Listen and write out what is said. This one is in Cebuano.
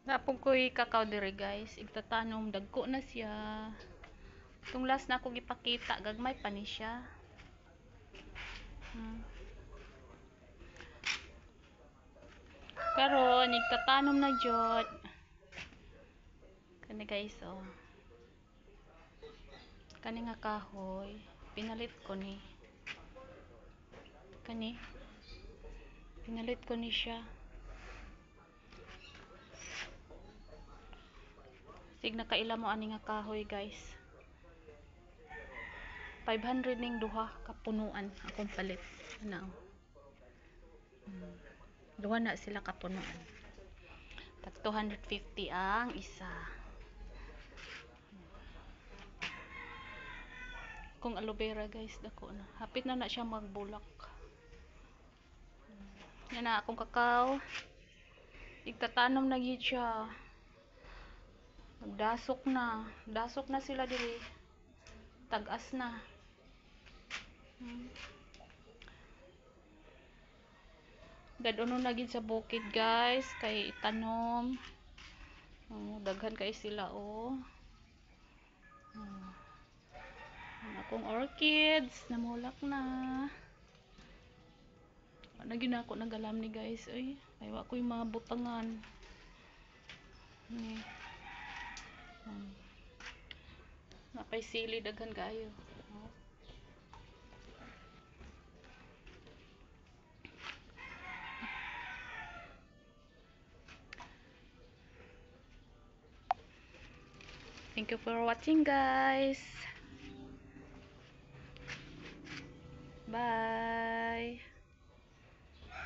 Naa pud ko'y kakao diri, guys. Igtatanom, dagko na siya. Itong last na ako gipakita, gagmay pa ni siya. Karon igtatanom na jud. Kani, guys, oh. Kani nga kahoy, pinalit ko ni. Kani. Pinalit ko ni siya. Sig nakaila mo ani nga kahoy, guys. 500 ning duha kapunuan akong palit. Ana, oh. Duha na sila kapunuan. Tag 250 ang isa. Kung aloe vera, guys, dako na. Hapit na na siya magbulak. Yan na akong kakao. Igtatanom na gyud siya. Nagdasok na. Dasok na sila diri. Tag-as na. Dadono na gid sa bukid, guys, kay itanom. Oh, daghan kay sila, oh. Oh. Ang akong orchids namulak na. Wala gyud na ako nagalam ni, guys, oy. Ay, wa ko'y mga butangan. Ni. Napay sili, daghan kaayo. Oh. Thank you for watching, guys. Bye.